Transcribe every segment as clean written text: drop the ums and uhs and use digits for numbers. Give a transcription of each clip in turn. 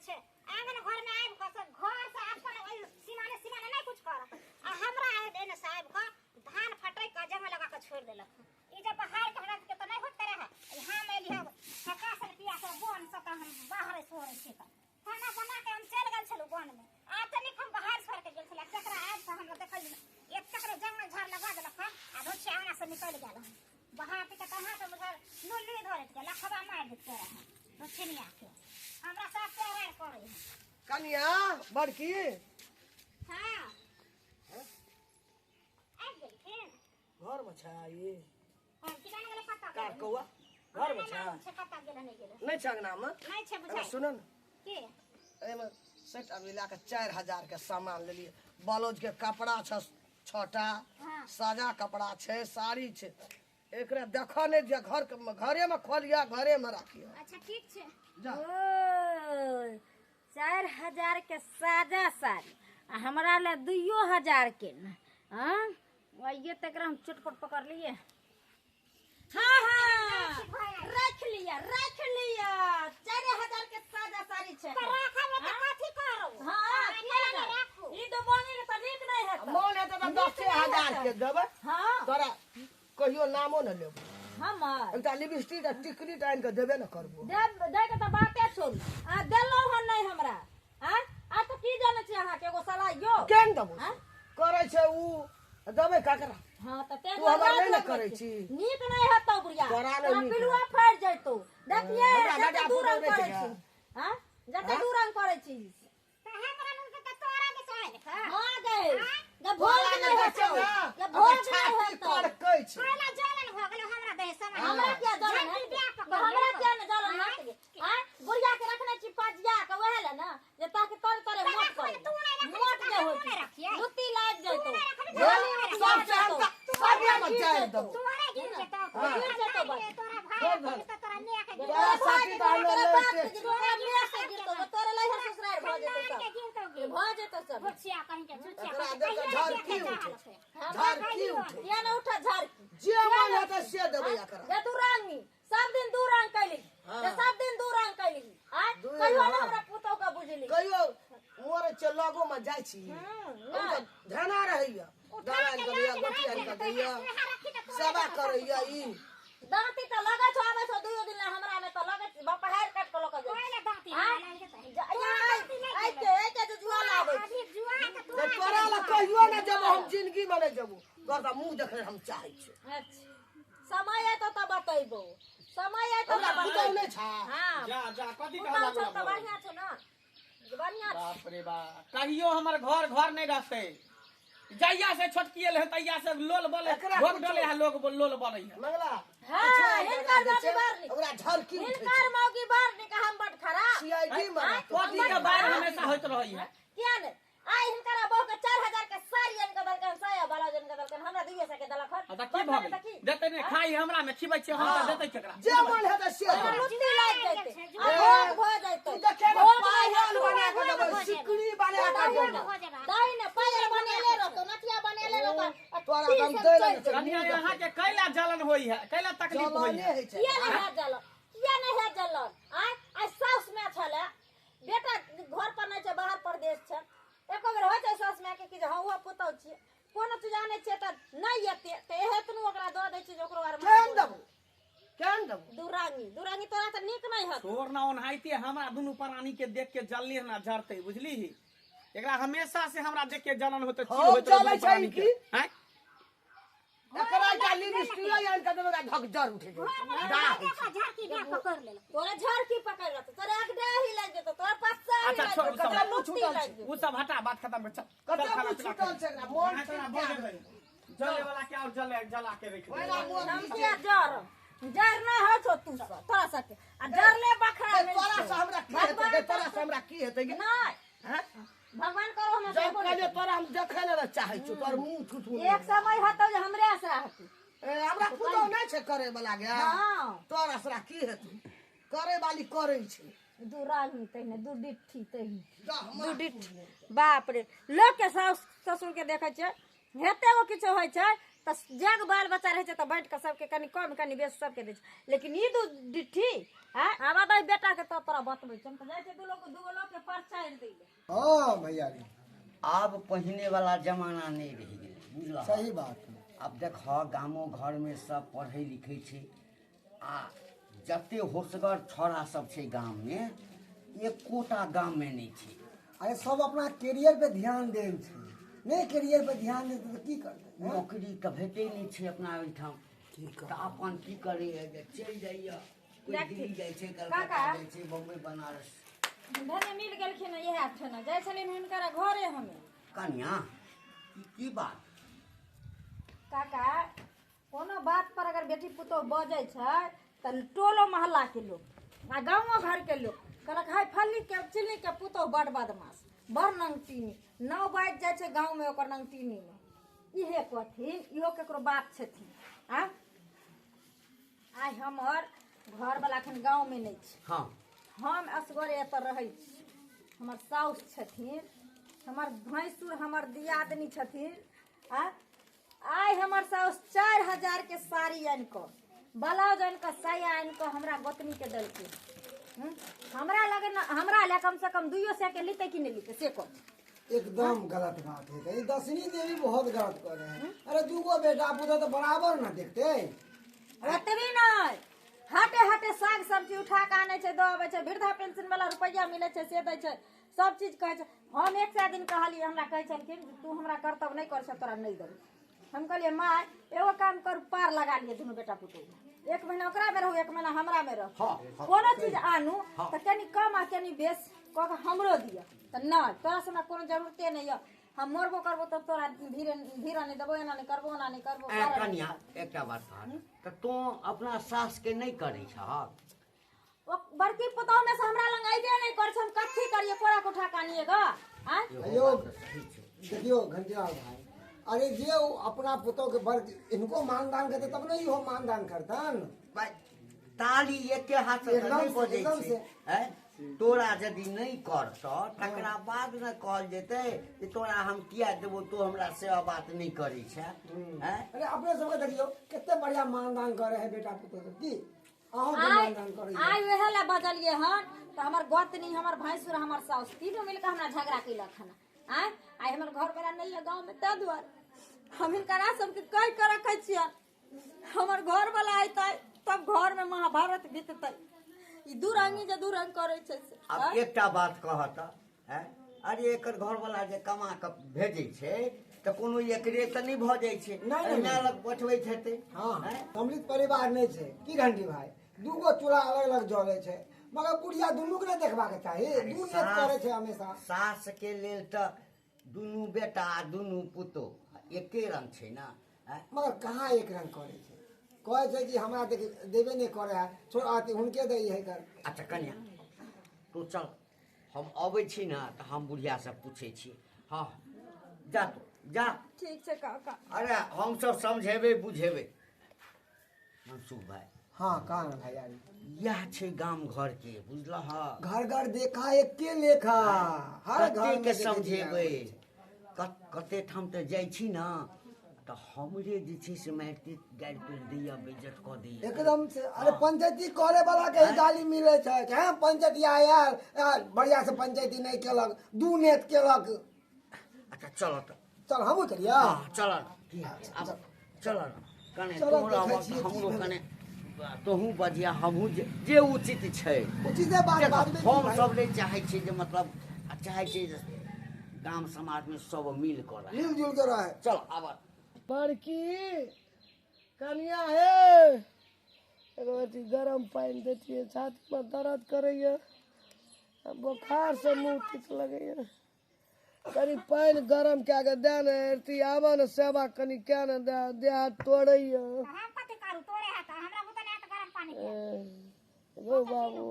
छै आंगन घर में आबि कऽ सब घर से अपन ओहि सीमाने सीमाने नहि कुछ करत आ हमरा एने से आबि कऽ धान फटकि कऽ जंगल लगा कऽ छोड़ि देलक ई जब बाहर के हमरा के तऽ नहि होइत रहे यहाँ में एलियै कका से पिया से बन से तऽ हम बाहर सोड़ै छी तऽ खाना बना के हम चलि गेल छलहुँ बन में आ तनिक हम बाहर छोड़ के गेल छलियै तकरा आबि कऽ हमरा देखलियै एक तकरे जंगल झाड़ लगा देलक हन आ धोछिया अंगना से निकलि गेल हन बाहर के कहाँ पे बुझल लुल्ली धरैत के लखबा मारि देते रहे दक्षिणिया के हमरा सब प्यार करै है। कनिया बड़की हाँ आबि गेलखिन घर में छै ई हम की जाने गेलै कतऽ कार कौआ घर में छै छै कतऽ गेल नहि गेल नहि छै अंगना में नहि छै एने बुझाइ सुन ने की एहिमे सेट अभी लए कऽ 4000 के सामान लेलियै ब्लाउज के कपड़ा छै छटा हाँ। सादा कपड़ा छै साड़ी छै एकरा देखऽ नहि दिअ घर घरे में खोलिए घरे में राखिए अच्छा ठीक छै जा ओ 4000 के सादा साड़ी आ हमरा लए 2000 के ने हाँ आइए तक हम चुटपट पकड़ लिए हाँ हाँ रख लिया रख लिया 4000 के सादा साड़ी छै तऽ राखब तऽ कथी करू हाँ किया किया नहि ने राखू ई तो बनी के तऽ नीक नहि हेतौ मोन हेतै तऽ 10000 के देबै हाँ तोरा कहियो नामो ने लेबो हमर एकटा लिपस्टिक आ टिकरी टा आनि कऽ देबे ने करबो दे दे के तऽ बाते छोड़ू आ देलहुँ हन नहि हमरा आँय आ तऽ की जानै छी अहाँके एगो सलाह यौ केहन देबो आँय? करै छै उ देबै ककरा हाँ तऽ तें तू हमर दुआरे नहि ने राख करै लगबै छी। नीक नहि हेतौ बुढ़िया तोरा नहि तोरा नीक पिलुआ हेतौ। फाटि जैतौ देखिए हमरा जते बेटा दू पुतहु रंग नहि करै छै छी हाँ जते हाँ? दू रंग करै छी तऽ हमरा लग तऽ तोरा के चाहे हाँ गै जब भोग तोरा नहि नहि हेतौ छै ने, जब भोग ओकर नहि छाती हेतौ कड़कै छै कोयला जलन भऽ गेलो हमरा देह समय हमरा किया जलन झंडी हेतै बियाह पकड़ हमरा लेलको। किया ने जलन आँय? हेतै आँय बुढ़िया के रखने छी पजिया के वएह ले ने जे ताकि तोरे तोरे तऽ मोट रखबै करे तऽ तू नहि रखबही मोट तऽ जे हमहूँ होइ नहि छै रखियै। लुत्ती लागि तू जैतौ नहि रखबही तऽ हे, हमहूँ नहि सब रखियै। से हम तऽ सबे मे जारि देबो तोरे गिर जेतौ हाँ। गिर जेतौ बस। तोरा भाई छोड़ दे। तऽ तोरा माय के गिर तोरा तोरा भाय साथी के तऽ गिरतौ, हमरा तोरा लड़ते बाप के छै। गिरतौ, तोरा माय के गिरतौ, तोरे लैहर ससुरारि भऽ जेतौ खानदान सब के गिरतौ गे भऽ जेतौ सब भुचिया कहीं के चुचिया एकरा कहीं देख के कऽ कहियो झड़की नहि उठे देखे छै। चाहल से। झड़की उठे किया ने उठत झड़की जे मन हेतै से देबै एकरा जे दू रंगी सब दिन दू रंग कैली हाँ। जे सब दिन दू रंग कैली आय दू कहियो रंग। ने हमरा पुतोह के बुझली कहियो मरै छै लगो मे जाइ छी नहि। धना रहैया उठा दवा आनि के कऽ दैया लाज गोटी आनि रहै कऽ छै दैया तोरा रखी तऽ तोरे सेवा जकाँ करैया ई दाँती तऽ लगै छौ आबै छौ दुइयो दिन ला हमरा मे तऽ लगै छै बपहारि काटि कऽ लऽ कऽ जाइ कोयला दाँती आँय? लागि जेतै। जा- तोरा यहाँ दाँती लागि आइ गेलै। के आइ के जे जुआ लाबै अभी जुआ के तऽ तोरा तोरा लग कहियो नहि जेबो हम जिंदगी मे नहि जेबो तोरा तऽ मुँह देखै हम चाहै छी अच्छा समय एतौ तऽ बतैबो समय एतौ हमरा तऽ पुतहु बतैबो नहि छा हाँ जा जा कथी पुतहु कहला छौ तऽ बढ़िआँ छौ ने बढ़िआँ छौ बाप रे बाप कहियो हमर घर घर नहीं रहते जहिया से छोटकी एल है तहिया से लोल बोले एकरा भोग कुछो- डोले है लोग लोल बोले है मंगला हाँ, किछो आनि कऽ हिनकर दै छै, मौगी बड़ नीक। ओकरा झड़की उठै हिनकर मौगी बड़ नीक हम बड खराब सीआईडी मे रहतौ। कथी के बाढ़ हमेशा होइत रही है किया ने आइ हिनकर बहू के 4000 के साड़ी आनि कऽ देलकनि साया ब्लाउज आनि कऽ देलकनि हमरा 200 के देलक हन आ तऽ की भऽ गेल देतै नहि खाइ हमरा मे खिबै छियै हम तऽ देतै केकरा जे मन हेतै से ओकरा देबै। लुत्ती लागि जेतै आ ए, भोग भऽ जेतै तू देखे ने भोग नहि पायल हेतौ। बना कऽ देबै सिकड़ी बना कऽ देबै हो जेबा दही ने पायल बनेले रहतौ नथिया बनेले रहतौ आ तोरा तीर हम सब दै चलि लए जेतौ। कनिया अहाँ के कैला जलन होइ है कैला तकलीफ होइ जलने है होइ छै किया नहि हैत जलन किया नहि हैत जलन आइ आइ साउस माय छलै बेटा घर पर नहि छै बाहर परदेश छै एको बेर होइ छै साउस मायके कि जे हँ ओहो पुतहु छियै कोनो चीज आनै छियै तऽ नहि एते तऽ एतनो ओकरा दऽ दै छियै जे ओकरो आर केहन देबो केहन देबो दुरांगी दुरांगी तोरा तऽ नीक नहि हेतौ छोड़ ना ओनाहिते हमरा दुनू प्राणी के देख के जलने ना जरते बुझली एकरा हमेशा से हमरा देख के जलन होते हौ, चिढ़ होते जलै दुनू छै प्राणी के की? आँय? एकरा एकटा लिपस्टिक आनि कऽ देबै ओकरा धकजर उठै छै दाह होइ छै झड़की दए पकड़ लेलक तोरा झड़की पकड़ लेतौ तोरा एक डाही लागि जेतौ तोरा पस्सा अच्छा, लागि छोड़, जेतौ कते तोरा मुँह लुत्ती छूटल लागि छै? जेतौ उ सब हटा बात खत्म कर चल कते चल खाना मुँह पीना छूटल खा। छै एकरा मोन अहाँ तोरा ठीक भऽ कए गेलै। देबै। जले वाला के और जले जला के रख दे ओहिना मोन हम ठीक किया जर जर नहि होइ छौ तू सब तोरा सबके आ जरले बखरा गे, मिल तोरा छौ। से हमरा की हेतै भगवान गे, तोरा से हमरा की हेतै गे नहि हैं? भगवान करो हमरा जब सबको कहलियै तोरा हम देखै लए चाहै छियौ तोर मुँह थुथु एक समय हेतौ जे हमरे आसरा हेतौ ए, हमरा पुतहु नहि छै करे वाला गे हँ तोरा असरा की हेतौ करे वाली करै छै दू रानी तहिने दू डिट्ठी तहिने जा, हमरा दू डिट्ठी बाप रे लोकके साउस ससुरके देखै छियै हेते गो किछो होइ छै तऽ जग बाल बच्चा रहै छै तऽ बाँटि कऽ सबके कनि कम कनि बेसी सबके दै छै लेकिन ई दू डिट्ठी आँ आबऽ दही बेटा के तब तोरा बतबै छी। हम तऽ जाइ छियै दू लोग दूगो लोग के परचारि दै लए। हाँ भैया जी। आब पहिने वाला जमाना नहि रहि गेलै, बुझलह? सही बात है। आब देखह, गामो घरमे सब पढ़ै लिखै छै आ जते होशगर छौड़ा सब छै गाममे, एकोटा गाममे नहि छै। अरे सब अपना कैरियर पे ध्यान देल छै, नहि कैरियर पे ध्यान देतै तऽ की करतै? हैं? नौकरी तऽ भेटै नहि छै अपना ओहिठाम, तऽ अपन की करैए जे चलि जाइए, कोइ देखथिन। दिल्ली जाइ छै, कलकत्ता काका। जाइ छै, बम्बई, बनारस। भने मिल गेलखिन इएह ठेना जाइ छलिन हुनकर घरे हमे। कनिया, ई की बात? काका, कोनो बात पर अगर बेटी पुतोह बजै छै तऽ टोलो मोहल्ला के लोक आ गाँवो घर के लोक कहलक, हाय फल्ली के चिल्ली के पुतोह बड़ बदमाश, बड़ नंगटीनी, नाव बाजि जाइ छै गाँवमे ओकर नंगटीनीमे। इहे कहथिन, इहो केकरो बाप छथिन? आ आइ हमर घरवला एखन गाँवमे नहि छै। हम असगरे एतऽ रहै छी। हमर साउस छथिन, हमर भैंसुर, हमर दियादनी छथिन। आ आइ हमर साउस 4000 के साड़ी आनि कऽ, ब्लाउज आनि कऽ, साया आनि कऽ हमरा गोतनीके देलखिन। हमरा लगे न, हमरा लए कम से कम 200 के लीतै कि नहि लीतै से कह। एकदम गलत बात है, ये दशनी देवी बहुत गलत कर रहे हैं। अरे दूगो बेटा पुतोह तो बराबर ना देखते। ओतबी नहि, हाटे हाटे साग सब्जी उठा कऽ आनै छै, दऽ अबै छै। वृद्धा पेंशन वाला रुपैआ मिलै छै से दै छै। सब चीज कहै छै। हम 100 दिन कहलियै, हमरा कहै छलखिन जे तू हमरा कर्तव्य नहि करै छ, तोरा नहि देबै। हम कहलियै, माय, एगो काम करू, पार लगा लिअ दुनू बेटा पुतोहु, एक महीना ओकरा मे रहू, एक महीना हमरा मे रहू। कोनो चीज आनू तऽ कनि कम आ कनि बेस कऽ के हमरो दिअ। तऽ नहि, तोरा से हमरा कोनो जरूरते नहि यऽ, हम मरबो करबो तब तोरा भीड़ भीड़ नहि देबो, एना नहि करबो, ओना नहि करबो। ऐ कनिया, एकटा बात कह तऽ तों अपना सास के नहि करै छहक? ओ बड़की पुतोह में से हमरा लग अइबे नहि करै छै, हम कथी करियै? कोड़ा के उठा के आनियै गऽ? आँय? इहो अयो। बात तऽ सही छै। देखियो घंटीलाल भाई, अरे जे ओ अपना पुतोह के बड़ इनको मानदान करते तब ने इहो मानदान करतन। भाइ, ताली एके हाथ से तऽ एकदम नहि से, बजै एकदम छै। से। ऐं? तोरा यदि नहि करतऽ तकरा बाद ने कहल जेतै जे तोरा हम किया देबौ, तू हमरा सेवा बात नहि करै छै। ऐं? अरे अपने सबके देखियो कते बढ़िया मानदान करे है बेटा पुतोह सब, की अहूँ के आइ मानदान करे? आइ वएह लए बजलियै हन तऽ हमर गोतनी, हमर भैंसुर, हमर साउस तीनू मिलके हमरा झगड़ा केलक हन। आँय, आइ हमर घर वाला नहि यऽ गाँवमे, ताहि दुआरे हम हिनकरा सबके कहि कऽ रखै छियनि, हमर घर वाला अयतै तब घरमे महाभारत बीततै। ई दू रंगी जे दू रंग करै छै से। आब आँय? एकटा बात कहऽ तऽ, ऐं? अरे एकर घरवला जे कमा कऽ भेजै छै तऽ कोनो एकरे तऽ नहि भऽ जाइ छै? नहि, अरे नहि। माय लग पठबैत हेतै। हाँ। ऐं? सम्मिलित परिवार नहि छै की घंटी भाई? दूगो चूल्हा अलग अलग जलै छै, मगर बुढ़िया दुनू के नहि देखबाक चाही। अरे दू नेत करे छै हमेशा। सास के लेल तऽ दुनू बेटा आ दुनू पुतोह एके रंग छै ने? ऐं? मगर कहाँ एक रंग करे छै? कहै छै कि हमरा देख देबे नहि करे है, छोड़ अथी हुनके दै है कर। अच्छा कन्या, तू चल, हम अबै छी ने तऽ हम बुढ़िया से पूछै छी। हँ, जा तू जा। ठीक छै काका। अरे हमसब समझेबै बुझेबै। मनसुख भाई। हाँ, कहाँ ने भाई यार। इएह छै गाम घर के, बुझलह? घर घर देखा एके लेखा, हर घर में कतेके देखै छी। समझेबै? कते ठाम तऽ जाइ छी ने तऽ हमरे जे छै से मारिते गारि पड़ि दैया, बेइज्जत कऽ दैया। एकदम से। अरे पंचायती करे वाला के ही गाली मिले छै कि हाँ पंचायती आयल बढ़िया से पंचायती नहीं केलक, दू नेत केलक। अच्छा चल तऽ। चल, हमहूँ चलिया। हँ, चल ने। की आब चल ने कने। चलो, तोहरा देखै वक्त छियै की हमरो भेलै। कने तोहूँ बजिया, हमहूँ जे जे उचित छै। उचिते बात देख, बाजबै की हम भाई? सब नहि चाहै छियै जे मतलब आ चाहै छियै जे गाम समाजमे सब मिल कऽ रहै। मिल जुल के रहे। चल आब। बड़की कनिया हे, एगो अथी गरम पानि दैतियै, छातीमे दर्द करैया, बोखार से मुँह तीत लगैया। कनि पानि गरम कए कऽ दए ने। अथी आबऽ ने, सेवा कनि कए ने दए, देह हाथ तोड़ैया। तऽ हम कथी करू? तोरे हाथ हमरा बुते नहि हैत गरम पानी के। गौ बाबू।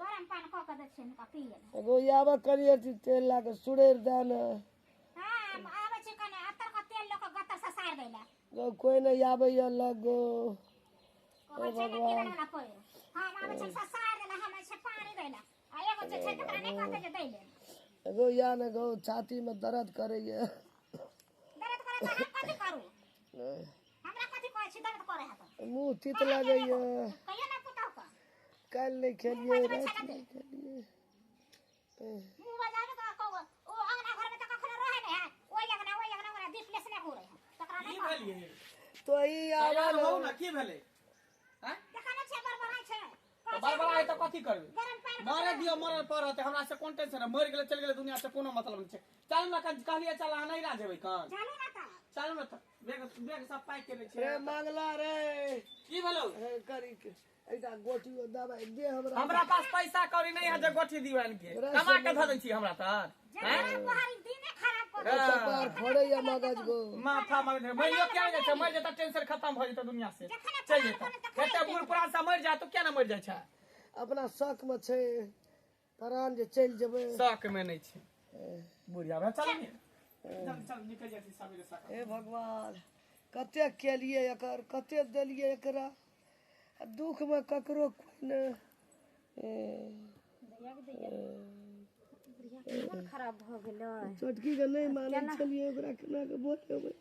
गरम पानी कऽ के दै छियै हुनका पियै लए। एगो आबऽ कनि, अथी तेल लए कऽ सुरैर दए ने। हँ, हम आबै छी कने अत्तर के तेल लऽ कऽ गत्तर ससारि दै लए। गौ, कोइ नहि आबैया लग गौ। कहै छै ने किरण वाला पैर, हम आबै छी ससारि दै लए, हम आबै छी पानी दै लए, आ एगो जे छै तकरा नहि कहतै जे दै ले। एगो या ने गौ, छातीमे दर्द करैया। दर्द करे तऽ हम कथी करू? हमरा कथी कहै छी? छी दर्द करे है त मुँह तीत लागैया। कहियो ना पुतहु के काल्हि नहि खेलियै, राति नहि खेलियै। मुँह बजाबे त कहू ओ अंगना घर में त कखनो रहे नै है, ओइ अंगना ओइ अंगना ओकरा दीप लेसने घुरे है तकरा की नहीं कहब। भेलियै? तो ई आवा तैयार ने होउ ने, की भेलै? आँय? देखा नै छियै बड़बड़ाइ छै। तऽ बड़बड़ाइ तऽ कथी करबै? गरम पानि मरे दियौ, मरल पड़त, हमरा से कोन टेंशन है, मरि गेलै चलि गेलै, दुनिया से कोनो मतलब नहि छै। चलू ने, कहलियै चल, अहाँ नहि जेबै कन? चलू ना त। चलू ने तऽ, बैग बैग सब पैक केने रे छियै। मांगला रे। की भेलौ? हे करी के एकटा गोटियो दबाई दे हमरा। हमरा पास पैसा कौड़ी नहीं है जे गोटी दीवान के, कमा के धऽ दै छी हमरा तर। जकरा पहाड़ी दिने खराब कर हाँ। कपार फोड़ैया मगज गो। माथा मगज मरियो क्या जाइ छै, मरि जेतै टेंशन खत्म भऽ जेतै दुनिया से, जखन चलि जेतै। एते बूढ़ पुरान सब मरि जाय तऽ किया ने मरि जाइ छै? अपना शक में छै प्राण जे चलि जेबै। शक में नहि छै बुढ़िया भाय। चल ने, चल चल, निकल जाइ छी सबेरे सकाल। हे भगवान, कते केलियै एकर, कते देलियै एकरा, आ दुख में ककरो कोइ नहि। बुढ़िया के मोन खराब भऽ गेलै। छोटकी के नहि मानै छलियै, ओकरा केना के बोलेबै?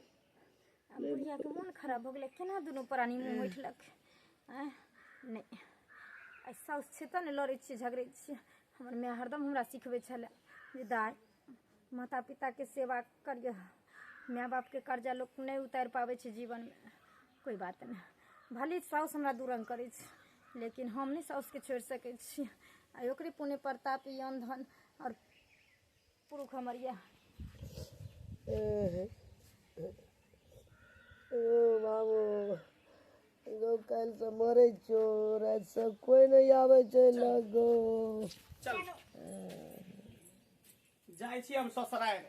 आ बुढ़िया के मोन खराब भऽ गेलै, केना दुनू प्राणी मुँह उठलक? आँय नहि, आइ साउस छै तऽ ने लड़ै छियै झगड़ै छियै। हमर माय हरदम हमरा सिखबै छलै जे दाइ माता पिताके सेवा करियौ, माय बापके कर्जा लोक नहि उतारि पाबै छै जीवनमे। कोइ बात नहि, भले साउस हमरा दू रंग करै छै, लेकिन हम नहि साउसके छोड़ि सकै छी। आ ओकरे पुण्य प्रताप ई अन्न धन आओर पुरुष हमर यऽ। ओ बाबू गो, काल्हि से मरै छौ, राति से कोइ नहि आबै छै लगो। चल जाइ छी हम ससुरारि,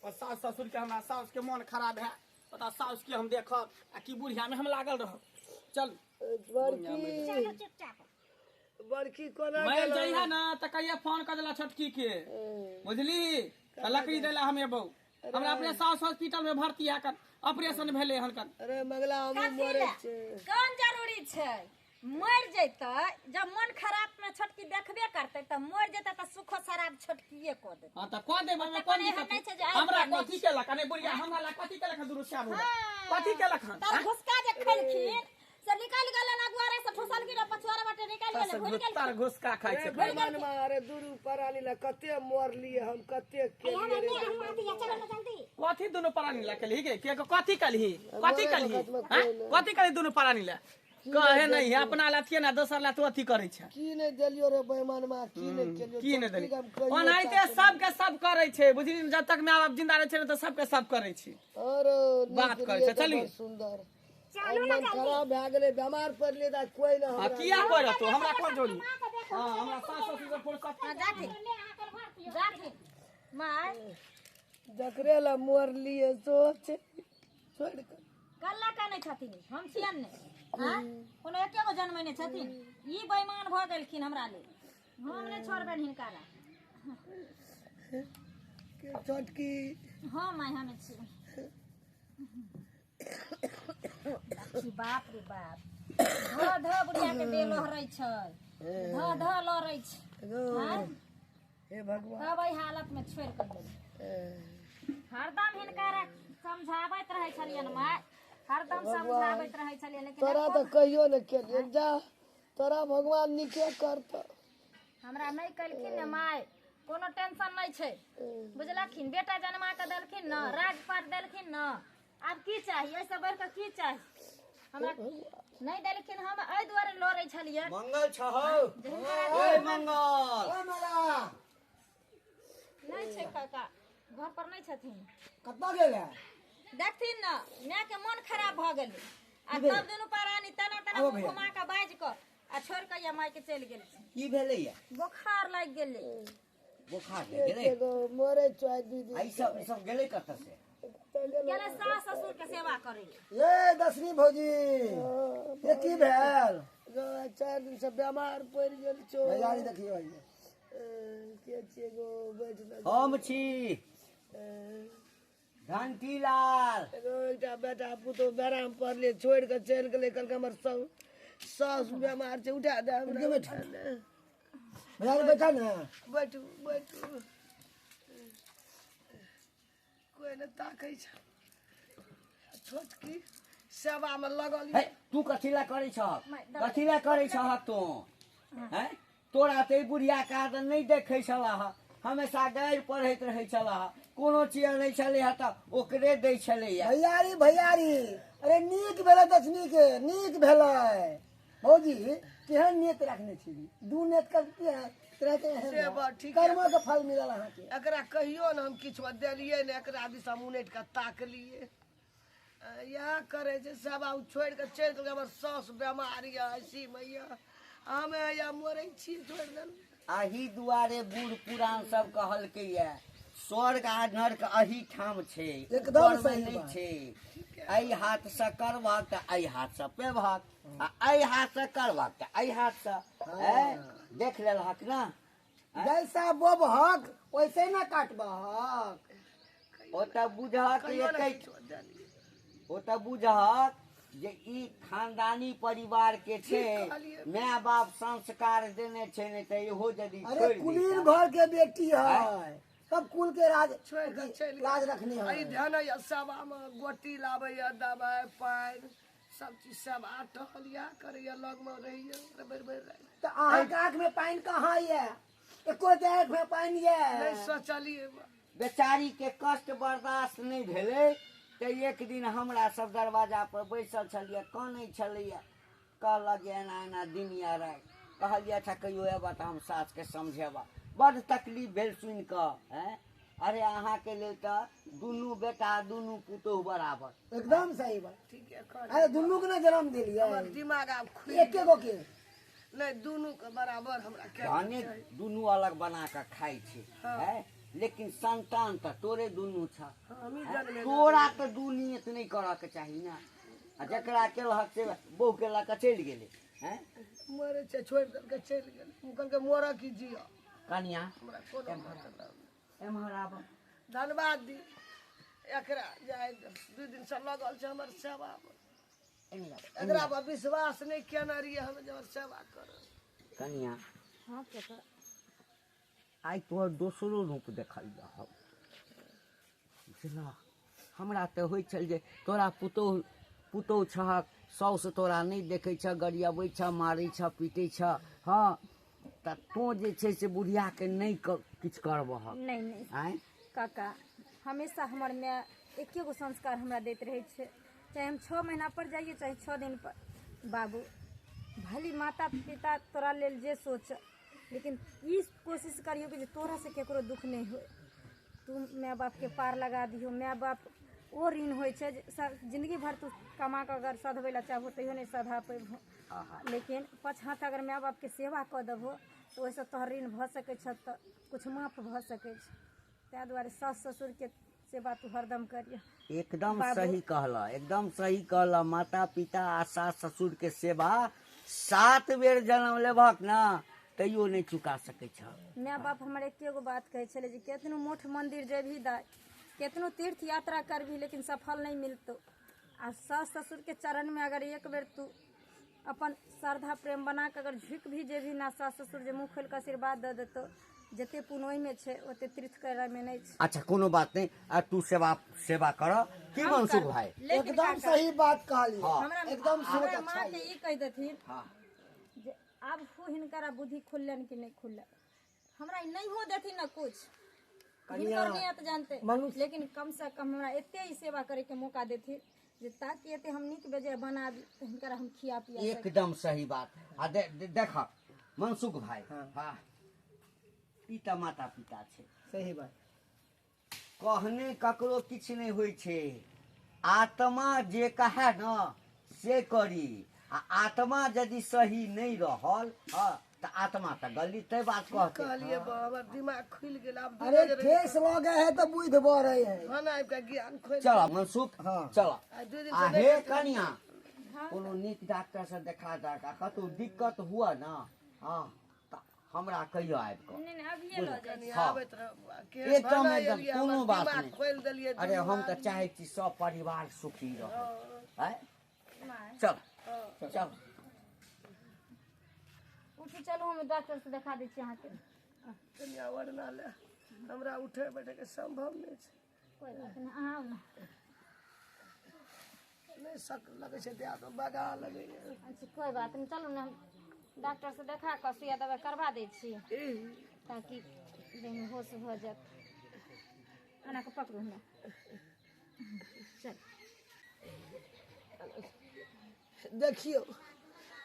और सास ससुर के, हमरा साउस के मोन खराब है, पता साउस के हम देखब आ की बुढ़िया में हम लागल रहब। चल। बड़की चलू चुपचाप। बड़की कोना मरि गेलौ? जइहे ना तऽ कहिया फोन कऽ देला छोटकी के, बुझली? तऽ लकड़ी देला हम एबौ। हमरा अपने साउस हॉस्पिटल में भर्ती है कन, ऑपरेशन भेलै हन कन। अरे मगला, हमहूँ मरै छै। कोन जरूरी छै मरि जैतै? जब मन खराब में छोटकी देखबे करतै तऽ मरि जेतै तऽ सुखो शराब छोटकिए कऽ देतै। हाँ तऽ कऽ देब, हमे कोन एहन दिक्कत? नहि छै जे आइ हमरा काल्हि कथी केलक? अरे बुढ़िया हमरा ला कथी केलक हन? दुनू श्याम कथी केलक हन? तर घुसका जे खेलखिन से निकालि गेलन, अगुआरे से ठुसलखिन आ पछुआरे बाटे निकालि गेलै, घुरि गेलखिन। तर घुसका खाइ छै। बेईमानमा, अरे दुनू पराली ला कते मरलियै हम, कते केलियै रे। हमरा दिया, चलू ना जल्दी। कथी दुनू प्राणी ला केलही गे? के कथी केलही, कथी केलही? वखत मे हैं? कथी केलही दुनू प्राणी ला? कहे नहीं है, अपना ला थिए ना दोसर ला तू अथी करै छै। की नहि देलियो रे बेईमानमा, की नहि केलियो? की नहि छोटकी देली? के हम कहियो ओनाहिते सबके सब करै छै, बुझली? जब तक माय बाप जिंदा रहै छै ने तऽ सबके सब करै छै। अरे नीक बात करै रहियै छै, तऽ चलिए। बड़ सुन्दर। चलू ना मन जल्दी। खराब भए गेलै, बेमार पड़लियै तऽ कोइ नहि हाँ हमरा। किया पड़त? हमरा कोन जरूरी? हाँ, हमरा सास ससुर से फुर्सत। हाँ, जाथिन जाथिन माय। जकरे ला मरलियै सोच छोड़ि कऽ कल्ला कनै छथिन, हम छियनि ने? हाँ, कोनो एके गो जन्मैने छथिन? ई बेईमान भऽ गेलखिन हमरा लेल, हम नहि छोड़बनि हिनका। के छोटकी? हाँ माय, हमे छी। देखी, बाप रे बाप, धऽ धऽ बुढ़िया के देह लहरै छै, धऽ धऽ लहरै छै। गो हाँ? हे भगवान। तब एहि हालत में छोड़ि कऽ गेल। हरदम हिनका समझाबैत रहै छलियनि माय, हरदम समझाबैत रहै छलियनि, लेकिन तोरा तऽ कहियो नहि केलियै, जा तोरा भगवान नीके करतऽ। हमरा नहि केलखिन ने माय, कोनो टेंशन नहि छै, बुझलखिन? बेटा जन्मा कऽ देलखिन ने, राजपाट देलखिन ने, आब की चाही? एहिसँ बढ़ि कऽ की चाही हमरा? नहि देलखिन, हम एहि दुआरे लड़ै छलियै मंगल छहौ? जे हिनका ओए मंगल। ओए मगला। नहि छै काका, घर पर नहि छथिन। कतऽ गेल है? देखथिन ने, मायके मोन खराब भऽ गेलै आ तब दुनू प्राणी तेना तेना आबो मुँह भैया। घुमा कऽ बाजि कऽ आ छोड़ि कऽ या मायके चलि गेल। की भेलैया? बोखार लागि गेलै। बोखार लागि गेलै? एगो मरे छौ आइ 2 दिन। आ ई सब, ई सब गेलै कतऽ से? गेलै सास ससुर के सेवा करै लए। ये दशनी भौजी, ये की भेल? गो, आइ 4 दिन से बेमार पड़ि गेल छौ। भैयारी देखियौ आइये। के छियै गो? बैठ ने। हम छी घंटी लाल। एगो एकटा बेटा पुतोह बेराम पड़ले, छोड़ि कऽ चलि गेलै। कहलकै हमर सब सासु बेमार छै, उठा दे हमरा, उठा दे। भैयारी बैठा ने। बैठू बैठू, कोइ नहि ताकै छै। छोटकी सेवा में लगल हे तू कथी ला करै छहक? कथी ला करै छहक तू? हैं, तोरा तऽ ई बुढ़िया के आदत नहि देखै छलह, हमेशा गारि पढ़ैत रहै छलह, कोनो चीज नहि छलै हँ तऽ ओकरे दै छलैया। भैयारी भैयारी, अरे नीक भेलै दक्षिणी के, नीक भेलै। भौजी केहन नेत रखने छी, दू नेत करते हैं तरह के एहन से बात ठीक कर्मो के फल मिलल अहाँके। एकरा कहियो ने हम किछु देलियै ने, एकरा दिस हम उनटि कऽ ताकलियै। इएह करै छै सेवा, ओ छोड़ि कऽ चलि गेल। हमर साउस बेमार यऽ, ऐसी मे यऽ, हमे या मरै छी छोड़ि देलहुँ। अही दुआरे बूढ़ पुरान सब कहलकैया स्वर्ग आ नर्क अही ठाम छै, एकदम ऊपरमे सही नहि बात। छै। एहि हाथ से करबहक तऽ एहि हाथ से पेबहक, आ एहि हाथ से करबहक तऽ एहि हाथ से। ऐं, देख लेलहक ना? जैसा बोबहक वैसे ना काटबहक। ओतऽ बुझहक कहियो ने एकै किछु देलियै। ओतऽ बुझहक जे ई खानदानी परिवार के छै, कहलियै। माय बाप संस्कार देने छै, नहि तऽ इहो यदि अरे छोड़ि कुलीन दितै। घर के बेटी है, सब कुल के राज छोड़ि कऽ चलि गेल। लाज रखने एहि है। ध्यान यऽ सेवामे गोटी लाबैया, दबाइ पानि सब चीज सेवा टहल इएह करैया, लगमे रहैया भरि भरि राति। तऽ अहाँके आँख में पानि कहाँ यऽ? एको आँख में पानि यऽ? नहि सोचलियै। बेचारी के कष्ट बर्दाश्त नहि भेलै तऽ एक दिन हमरा सब दरवाजा पर बैसल छलियै, कानै छलैया, कहलक जे एना एना दिन या राति। कहलियै अच्छा कहियो अयबा तऽ हम सासके समझेबा। बड्ड तकलीफ भेल सुनि कऽ। हैं, अरे अहाँके लेल तऽ दुनू बेटा दुनू पुतोहु बराबर। एकदम सही बात। ठीके कहलियै। अरे दुनू के ना जन्म देलियै, हमर दिमाग आब खुलि एके गो के नहि, दुनू के बराबर हमरा के भने दुनू अलग बना कऽ खाइ छै हैं, लेकिन संतान तऽ तोरे दुनू छ, हमही जन्मे तोरा तऽ दू नियत नहि करऽ के चाही ने। आ जकरा केलहक से बहु के लऽ कऽ चलि गेलै। हैं, मरै छै, छोड़ि देलकै चलि गेल। ओ कहलकै मरऽ की जियऽ, कनिया हमरा कोनो मतलब नहि। एम्हर आब। धन्यवाद दी एकरा, जाय 2 दिनसँ लगल छै हमर सेवामे। एकरा पर विश्वास नहि केने रहियै हम जे हमर सेवा करब। कनिया हाँ काका, आइ तोहर दोसरो रूप देखल जाह, बुझलह? हमरा तऽ होइ छल जे तोरा पुतोहु पुतोहु छहक, साउस तोरा नहि देखै छह, गरियबै छह, मारै छह, पीटै छह। हँ, तऽ तोँ जे छै से बुढ़ियाके नहि किछु करबहक? नहि नहि। आँय काका, हमेशा हमर माय एके गो संस्कार हमरा दैत रहै छै, चाहे हम 6 महीना पर जाइए चाहे 6 दिन पर। बाबू भली माता पिता तोरा लेल जे सोच, लेकिन ई कोशिश करियो कि जे तोरा से केकरो दुख नहि होय, तू माय बापके पार लगा दिहो। माय बाप ओ ऋण होइ छै जे जिंदगी भर तू कमा कऽ अगर सधबै लए चाहबो तैयो नहि सधा पेबहो, लेकिन पाँच हाथ अगर माय बापके सेवा कऽ देबहो तऽ ओहिसँ तोहर ऋण भऽ सकै छ, तऽ किछु माफ भऽ सकै छै। ताहि दुआरे सास ससुरके सेवा तू हरदम करिह। एकदम बाबू। सही कहला, एकदम सही कहला। माता पिता आ सास ससुर के सेवा 7 बेर जन्म लेबहक ना तैयो नहि चुका सकै छ। माय बाप हमर एके गो बात कहै छलै जे केतनो मोठ मंदिर जेबही दाइ, केतनो तीर्थ यात्रा करबही, लेकिन सफल नहि मिलतौ। आ सास ससुर के चरण में अगर एक बेर तू अपन श्रद्धा प्रेम बना के अगर झुकि भी जेबही ना, सास ससुर जे मुँह खोलि कऽ आशीर्वाद दऽ देतौ, जते पुण्य ओहिमे छै ओते तीर्थ करय में नहि छै। अच्छा कोनो बात नहीं, आ तू सेवा सेवा कर की मनसुख भाई? लेकिन एकदम काका, सही बात कहलियै। हाँ। हमरा एकदम सोच हमरा अच्छा माँ के ये। ई कहि देथिन हाँ। जे आब हो हिनकर बुद्धि खुललनि कि नहि खुलल, हमरा ई नहीं हो देथिन ना कुछ, हिनकर नियत जानते, लेकिन कम से कम हमरा एते ही सेवा करे के मौका देथिन जे ताकि एते हम नीक बेजाय बनाबी तऽ हिनकर हम खिया पिया सकी। एकदम सही बात। आ देख मनसुख भाई, हाँ ई तऽ माता पिता छै। सही बात। कहने ककरो किछु नहि होइ छै, आत्मा जे कहे न से करी, आ आत्मा यदि सही नहि रहल हँ तऽ आत्मा तऽ गलते बात कहतै। कहलियै बा, हमर दिमाग खुलि गेल आब। दू अरे नजर ठेस लगे है तऽ बुद्धि बढ़े है। धन आबि कऽ ज्ञान खोलि। चल मनसुख, हाँ। चल। आ 2 दिन आ से हे कनिया, कोनो नीक डॉक्टर से देखा दाका, कतौ दिक्कत हुआ ना हँ तऽ हमरा कहियो आबि कऽ। नहि नहि, अभिये लऽ जाइ छी। हाँ। आबैत रहब। एकदम भने एकदम एलियै, कोनो हमर बात दिमाग नहि। खोलि देलियै। अरे हम तऽ चाहै छी सब परिवार सुखी रहै। आँय? चल चल उठू चलू, हम डॉक्टर से देखा दै छी अहाँके। कनिया ओढ़ना ले, हमरा उठे बैठे के संभव नहि छै। कोइ बात नहि, अहाँ आउ ने। नहि सक लगै छै देह हाथ बगा लगैए। अच्छा, कोइ बात नहि, चलू ने, हम डॉक्टर से देखा कऽ सुइया दबाइ करबा दै छी ताकि देहमे होश भऽ जायत। एना कऽ पकड़ू हमरा, चल। देखियौ,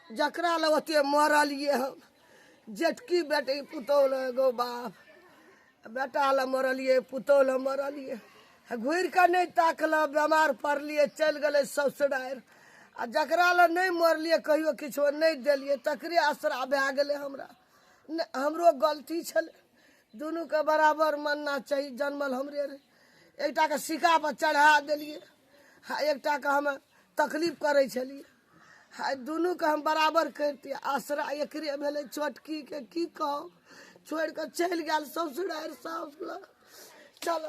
जकरा लग ओते मरलियै हम, जेठकी बेटी पुतहु लग, एगो बाप बेटा लए मरलियै, पुतहु लए मरलियै, घुरि कऽ नहि ताकलक, बेमार पड़लियै, चलि गेलै ससुरारि। आ जकरा लए नहि मरलियै, कहियो किछो नहि देलियै, तकरे असरा भए गेलै हमरा। नहि, हमरो गलती छलै, दुनूके बराबर मानना चाही। जनमल हमरे रहै, एकटाके सिक्कापर चढ़ा देलियै आ एकटाके हम तकलीफ करै छलियै। आ दुनूके हम बराबर करितियै। आसरा एकरे भेलै छोटकीके। की कहब, छोड़ि कऽ चलि गेल ससुरारि सासु लग। चल।